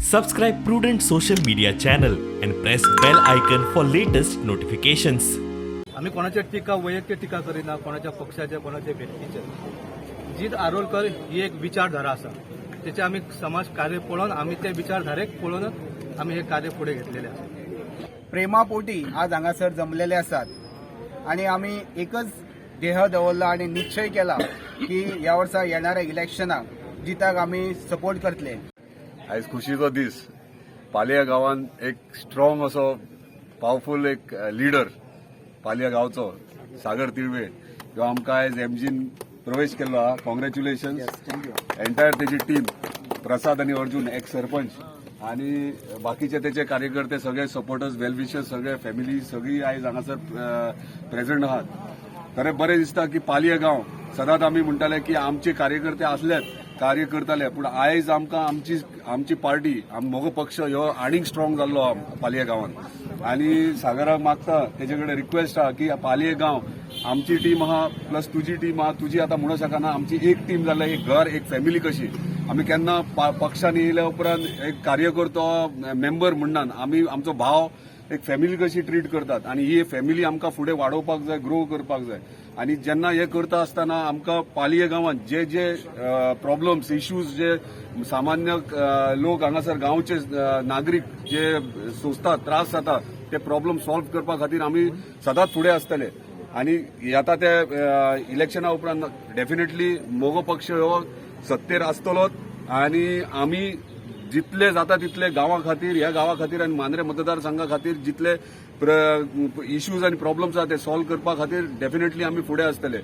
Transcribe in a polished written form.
Subscribe Prudent social media channel and press bell icon for latest notifications. आम्ही कोणाच्या टिका, वैयक्तिक टिका करिना, कोणाच्या पक्षाच्या, कोणाच्या व्यक्तीच्या. जीत आरोलकर ही एक विचारधारा आसा. तेचे आमी समाज कार्य पळोवन, आमी ते विचारधारेक पळोवन आमी हे कार्य फुडें घेतलेले आसा. प्रेमापोटी आज हांगासर जमलेले आसात आणि आमी एकच ध्येय दवरला आणि निश्चय केला की ह्या वर्सा येणाऱ्या इलेक्शनाक जिताक आमी सपोर्ट करतले. आयज खुशीचो दीस. पालया गांवान एक स्ट्रॉंग असो पावरफूल एक लिडर पालया गांवचो सागर तिळवे ह्यो आमकां आयज एमजीन प्रवेश केल्लो आहा. कॉंग्रॅच्युलेशन एंटायर तेजी टीम, प्रसाद आनी अर्जुन एक्स सरपंच आणि बाकीचे तेचे कार्यकर्ते सगळे, सपोर्टर्स, वेल विशर्स सगळे, फॅमिली सगळी आयज हांगासर प्रेझेंट आहात. तर बरें दिसता की पालये गांव सदांच आमी म्हणटाले की आमचे कार्यकर्ते आसलेच, कार्य करताले, पूण आयज आमकां आमची आमची पार्टी, मगो पक्ष ह्यो आनीक स्ट्रॉंग जाल्लो आहा पालये गांवान. आनी सागराक मागता, तेजे कडेन रिक्वेस्ट आहा की पालये गांव आमची टीम आहा, प्लस तुजी टीम आहा. तुजी आतां म्हणूंक शकना, आमची एक टीम जाल्या, एक घर, एक फॅमिली कशी. आमी केन्ना पक्षान येयल्या उपरांत एक कार्यकर्तो, मेंबर म्हणनात आमी. आमचो भाव, एक फॅमिली कशी ट्रीट करतात आणि ही फॅमिली आमकां फुडें वाडोवपाक जाय, ग्रो करपाक जाय. आणि जेन्ना हे करता आसतना आमकां पालये गांवांत जे जे प्रॉब्लम्स, इश्यूज जे सामान्य लोक हांगासर गांवचे नागरीक जे सोंसतात, त्रास जाता, ते प्रॉब्लम सॉल्व करपा खातीर आमी सदांच फुडें आसतले. आणि आता ते इलेक्शना उपरांत डेफिनेटली मगो पक्ष हो सत्तेर आसतलोच आणि आमी जितले जाता तितले गांवा खातीर, ह्या गांवा खातीर आनी मांद्रे मतदारसंघा खातीर जितले इश्यूज आनी प्रॉब्लम्स आहा ते सॉल्व करपा खातीर डेफिनेटली आमी फुडें आसतले.